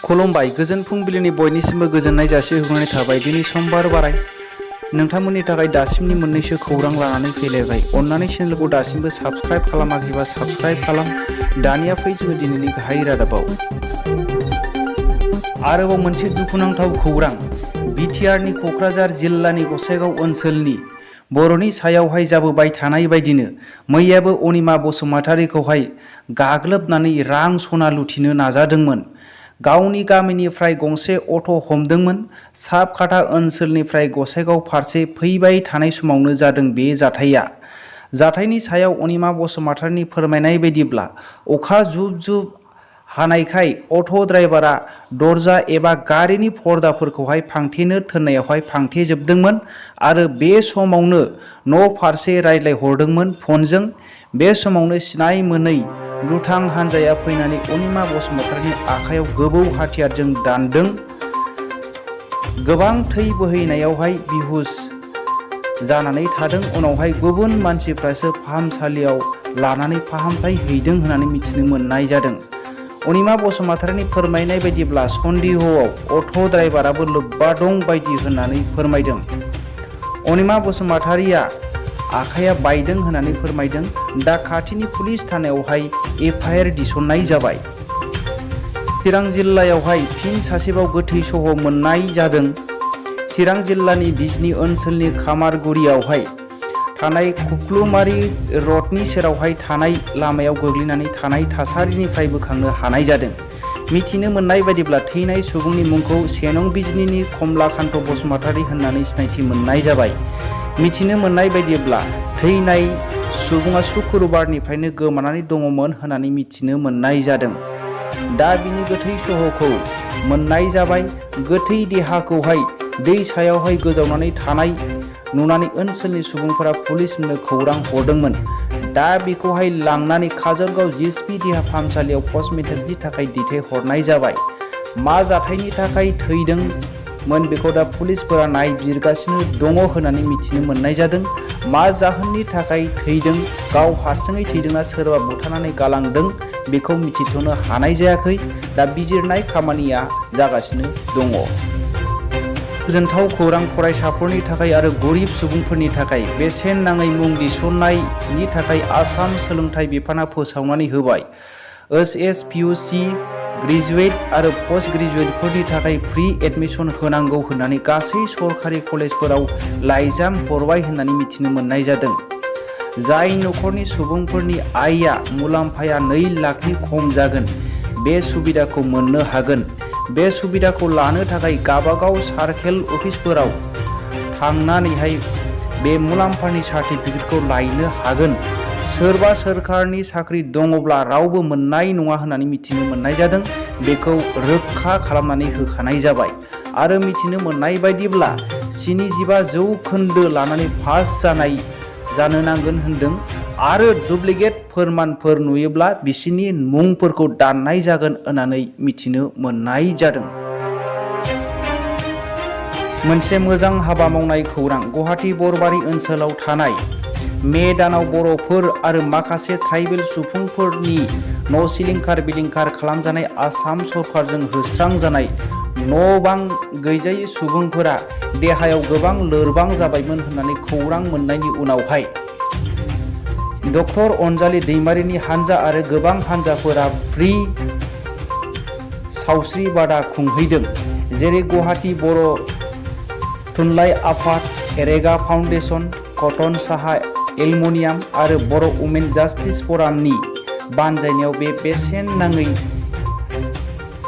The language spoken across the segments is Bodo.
खुलुमबाय गोजोन फुंबिलिनि बयनिसिमबो गोजोननाय जासिहरनाय थाबाय। दिनै समबार बाराय नोंथांमोननि थाखाय दासिमनि मोननैसो खौरां लानानै फैलायबाय। अन्नानै चेनेलखौ दासिमबो साबस्क्राइब खालामाखैबा साबस्क्राइब खालाम। दानिया फै जोङो दिनैनि गाहाय रादाबाव। आरोबाव मोनसे दुखुनांथाव खौरां। बिटिआरनि क'क्राझार जिल्लानि गसाइगाव ओनसोलनि बर'नि सायावहाय जाबोबाय थानाय बायदिनो मैयाबो अनिमा बसुमतारीखौहाय गाग्लोबनानै रां सना लुथिनो नाजादोंमोन। गावनि गामिनिफ्राय गंसे अट' हमदोंमोन। साबखाथा ओनसोलनिफ्राय गसाइगाव फारसे फैबाय थानाय समावनो जादों बे जाथाया। जाथायनि सायाव अनिमा बसुमतारीनि फोरमायनाय बायदिब्ला अखा जुब जुब हानायखाय अट' ड्राइभारा दरजा एबा गारिनि पर्दाफोरखौहाय फांथेनो थोननायावहाय फांथेजोबदोंमोन आरो बे समावनो न' फारसे रायज्लायहरदोंमोन फनजों। बे समावनो सिनाय मोनै दुथां हान्जाया फैनानै अनिमा बसुमतारीनि आखाइयाव गोबौ हाथियारजों दानदों। गोबां थै बोहैनायावहाय बिहुस जानानै थादों। उनावहाय गुबुन मानसिफ्रासो फाहामसालियाव लानानै फाहामथाय हैदों होननानै मिथिनो मोननाय जादों। अनिमा बसुमतारीनि फोरमायनाय बायदिब्ला सन्देहआव अट' ड्राइभाराबो लोब्बा दं बायदि होननानै फोरमायदों। अनिमा बसुमतारीया आखाइया बायदों होननानै फोरमायदों। दा खाथिनि पुलिस थानायावहाय एफआइआर दिसननाय जाबाय। चिरां जिल्लायावहाय फिन सासेबाव गोथै सह' मोननाय जादों। चिरां जिल्लानि बिजनी ओनसोलनि खामारगुरियावहाय थानाय खुख्लुमारि रडनि सेरावहाय थानाय लामायाव गोग्लैनानै थानाय थासारिनिफ्राय बोखांनो हानाय जादों। मिथिनो मोननाय बायदिब्ला थैनाय सुबुंनि मुंखौ सेनं बिजनीनि कमलाकान्त बसुमतारी होननानै सिनायथि मोननाय जाबाय। मिथिनो मोननाय बायदिब्ला थैनाय सुबुङा शुक्रबारनिफ्रायनो गोमानानै दङमोन होननानै मिथिनो मोननाय जादों। दा बिनि गोथै सह'खौ मोननाय जाबाय। गोथै देहाखौहाय दै सायावहाय गोजावनानै थानाय नुनानै ओनसोलनि सुबुंफोरा पुलिसनो खौरां हरदोंमोन। दा बेखौहाय लांनानै काजलगाव जिएसपि देहा फाहामसालियाव पस्टमर्टेमनि थाखाय दैथायहरनाय जाबाय। मा जाथायनि थाखाय थैदोंमोन बेखौ दा पुलिसफोरा नायबिजिरगासिनो दङ होननानै मिथिनो मोननाय जादों। मा जाहोननि थाखाय थैदों, गाव हारसिङै थैदोंना सोरबा बुथारनानै गालांदों बेखौ मिथिथ'नो हानाय जायाखै। दा बिजिरनाय खामानिया जागासिनो दङ। गोजोनथाव खौरां फरायसाफोरनि थाखाय आरो गरिब सुबुंफोरनि थाखाय बेसेन नाङै मुं थिसननायनि थाखाय आसाम सोलोंथाइ बिफाना फोसावनानै होबाय। एचएस/पिइउसि ग्रेजुवेट आरो पस्ट ग्रेजुवेटफोरनि थाखाय फ्रि एडमिसन होनांगौ होननानै गासै सरकारि कलेजफोराव लाइजाम हरबाय होननानै मिथिनो मोननाय जादों। जाय नखरनि सुबुंफोरनि आयआ मुलाम्फाया 2 लाखनि खम जागोन बे सुबिदाखौ मोननो हागोन। बे सुबिदाखौ लानो थाखाय गावबागाव सार्केल अफिसफोराव थांनानैहाय बे मुलाम्फानि सार्टिफिकेटखौ लायनो हागोन। सोरबा सोरखारनि साख्रि दङब्ला रावबो मोननाय नङा होननानै मिथिनो मोननाय जादों। बेखौ रोखा खालामनानै होखानाय जाबाय। आरो मिथिनो मोननाय बायदिब्ला 75% लानानै पास जानाय जानो नांगोन होनदों। आरो डुप्लिकेट फोरमानफोर नुयोब्ला बिसिनि मुंफोरखौ दाननाय जागोन होननानै मिथिनो मोननाय जादों। मोनसे मोजां हाबा मावनाय खौरां। गुवाहाटी बरबारि ओनसोलाव थानाय मे दानाव बर'फोर आरो माखासे ट्राइबेल सुबुंफोरनि न' सिलिंखार बिलिंखार खालामजानाय आसाम सरकारजों होस्रांजानाय न' बां गैजायै सुबुंफोरा देहायाव गोबां लोरबां जाबायमोन होननानै खौरां मोननायनि उनावहाय डक्टर अनजालि दैमारिनि हानजा आरो गोबां हानजाफोरा फ्रि सावस्रि बादा खुंहैदों। जेरै गुवाहाटी बर' थुनलाइ आफाद, रेगा फाउन्डेसन, कटन साहा एलुमिनियाम आरो बर' उमेन जास्टिस फरामनि बानजायनायाव बे बेसेन नाङै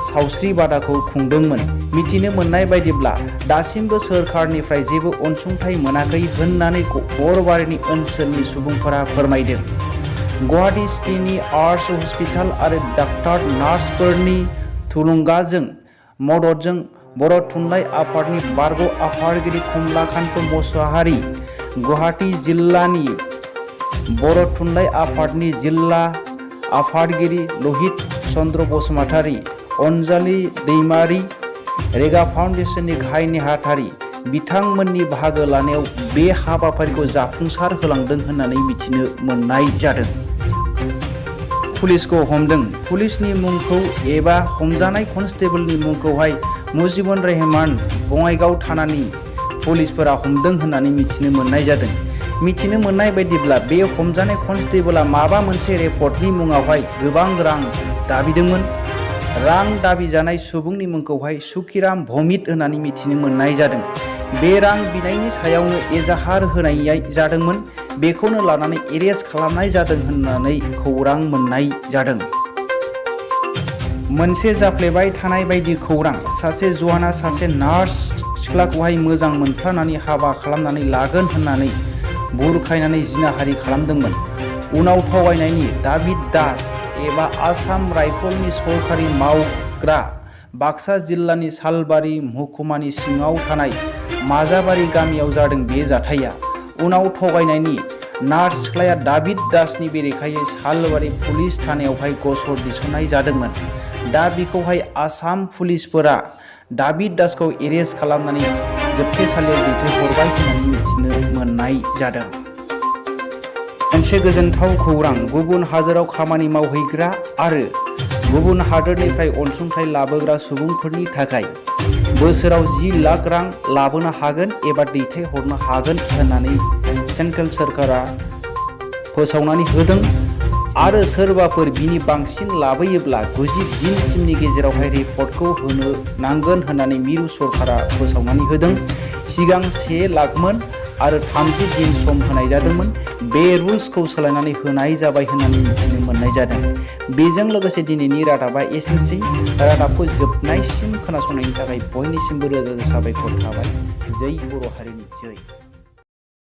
सावस्रि बादाखौ खुंदोंमोन। मिथिनो मोननाय बायदिब्ला दासिमबो सोरखारनिफ्राय जेबो अनसुंथाइ मोनाखै होननानै बरबारिनि ओनसोलनि सुबुंफोरा फोरमायदों। गुवाहाटी सिटिनि आर्ट्स हस्पिटाल आरो डाक्टार नार्सफोरनि थुलुंगाजों मददजों बर' थुनलाइ आफादनि बारग' आफादगिरि कमलाकान्त मोसाहारि, गुवाहाटी जिल्लानि बर' थुनलाइ आफादनि जिल्ला आफादगिरि लहित चन्द्र बसुमतारी, अनजालि दैमारि, रेगा फाउन्डेसननि गाहाय नेहाथारि बिथांमोननि बाहागो लानायाव बे हाबाफारिखौ जाफुंसार होलांदों होननानै मिथिनो मोननाय जादों। पुलिसखौ हमदों। पुलिसनि मुंखौ एबा हमजानाय कनस्टेबलनि मुंखौहाय मुजिबुर रहमान बङाइगाव थानानि पुलिसफोरा हमदों होननानै मिथिनो मोननाय जादों। मिथिनो मोननाय बायदिब्ला बे हमजानाय कनस्टेबला माबा मोनसे रेकर्डनि मुङावहाय गोबां रां दाबिदोंमोन। रां दाबि जानाय सुबुंनि मुंखौहाय सुखिराम भमित होननानै मिथिनो मोननाय जादों। बे रां बिनायनि सायावनो एजाहार होनाय जादोंमोन। बेखौनो लानानै एरेस्ट खालामनाय जादों होननानै खौरां मोननाय जादों। मोनसे जाफ्लेबाय थानाय बायदि खौरां, सासे जवाना सासे नार्स सिख्लाखौहाय मोजां मोनफ्लानानै हाबा खालामनानै लागोन होननानै बुरखायनानै जिनाहारि खालामदोंमोन। उनाव थगायनायनि दाबिद दास एबा आसाम राइफलनि सरखारि मावग्रा बाक्सा जिल्लानि सालबारि महकुमानि सिङाव थानाय माजाबारि गामियाव जादों बे जाथाया। उनाव थगायनायनि नार्स सिख्लाया दाबिद दासनि बेरेखायै सालबारि पुलिस थानायावहाय गसर दिसननाय जादोंमोन। दा बिखौहाय आसाम पुलिसफोरा दाबिद दासखौ एरेस्ट खालामनानै जोबथेसालियाव दैथायहरबाय होननानै मिथिनो मोननाय जादों। मोनसे गोजोनथाव खौरां, गुबुन हादोराव खामानि मावहैग्रा आरो गुबुन हादोरनिफ्राय अनसुंथाइ लाबोग्रा सुबुंफोरनि थाखाय बोसोराव 10 लाख रां लाबोनो हागोन एबा दैथायहरनो हागोन होननानै सेन्ट्रेल सोरखारा फोसावनानै होदों। आरो सोरबाफोर बिनि बांसिन लाबोयोब्ला 90 दिनसिमनि गेजेरावहाय रिपर्टखौ होनो नांगोन होननानै मिरु सरकारा फोसावनानै होदों। सिगां 1 लाखमोन आरो 30 दिन सम होनाय जादोंमोन। बे रुल्सखौ सोलायनानै होनाय जाबाय होननानै मिथिनो मोननाय जादों। बेजों लोगोसे दिनैनि रादाबा एसेनोसै। रादाबखौ जोबनायसिम खोनासंनायनि थाखाय बयनिसिमबो रोजा रोजा साबायखर थाबाय। जै बर' हारिनि जै।